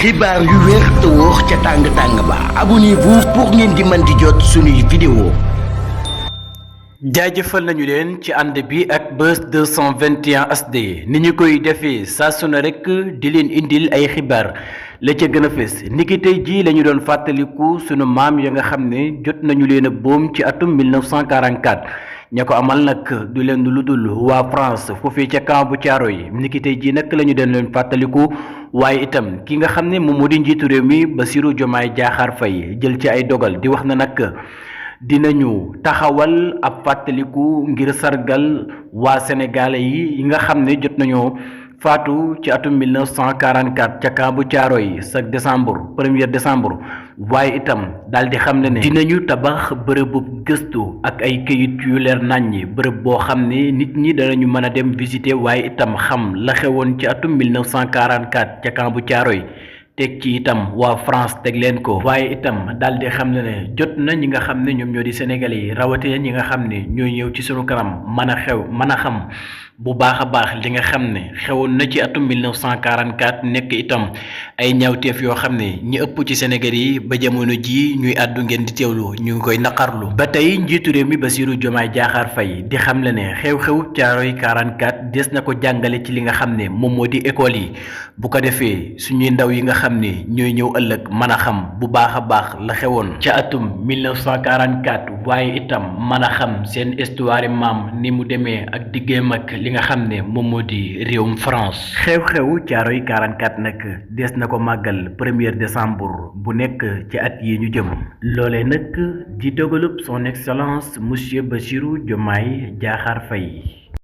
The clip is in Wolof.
xibaar yu wér te wóor ca tàng-tàng ba abonnez-vous pour ngeen di mën di jot suñuy vidéo. jaajëfal nañu leen ci ànd bi ak Buzz 221 HD ni ñu koy defee saa su ne rek di leen indil ay xibaar la ca gën a fës niki tey jii la ñu doon fàttaliku sunu maam ya nga xam ne jot nañu leen a boom ci atum 1944 ña ko amal nag du leen lu dul waa France foofee ca camp bu Thiaroye yi niki tey jii nag la ñu doon leen fàttaliku waaye itam ki nga xam ne moom moo di njiitu réew mi Bassirou Diomaye Diakhar Faye jël ci ay dogal di wax na nag dinañu taxawal ab fàttaliku ngir sargal waa sénégalais yi nga xam ne jot nañoo faatu ci atum 1944 ca camp bu Thiaroye chaque décembre 1er décembre waaye itam daal di xam ne dinañu tabax bërëbu gëstu ak ay këyit yu leer naññi bërëb boo xam ne nit ñi danañu mën a dem visiter waaye itam xam la xewoon ci atum 1944 ca camp bu Thiaroye teg ci itam waa France teg leen ko waaye itam daal di xam ne jot na ñi nga xam ne ñoom ñoo di sénégalais yi rawatina ñi nga xam ne ñooy ñëw ci sunu kanam mën a xam bu baax a baax li nga xam ne xewoon na ci atum 1944 nekk itam ay ñaawteef yoo xam ne ñi ëpp ci Sénégal yi ba jamono ji ñuy àddu ngeen di teewlu ñu ngi koy naqarlu ba tey njiitu réew mi Bassirou Diomaye Diakhar Faye di xam le ne xew-xew Thiaroye 44 des na ko jàngale ci li nga xam ne moom moo di école yi bu ko defee suñuy ndaw yi nga xam ne ñooy ñëw ëllëg mën a xam bu baax a baax la xewoon ca atum 1944 waaye itam mën a xam seen histoire maam ni mu demee ak diggéem ak li nga xam ne moom moo di réewum France xew-xew Thiaroye 44 nag des na ko màggal 1er décembre bu nekk ci at yi ñu jëm loolee nag di dogalub son excellence monsieur Bassirou Diomaye Diakhar Faye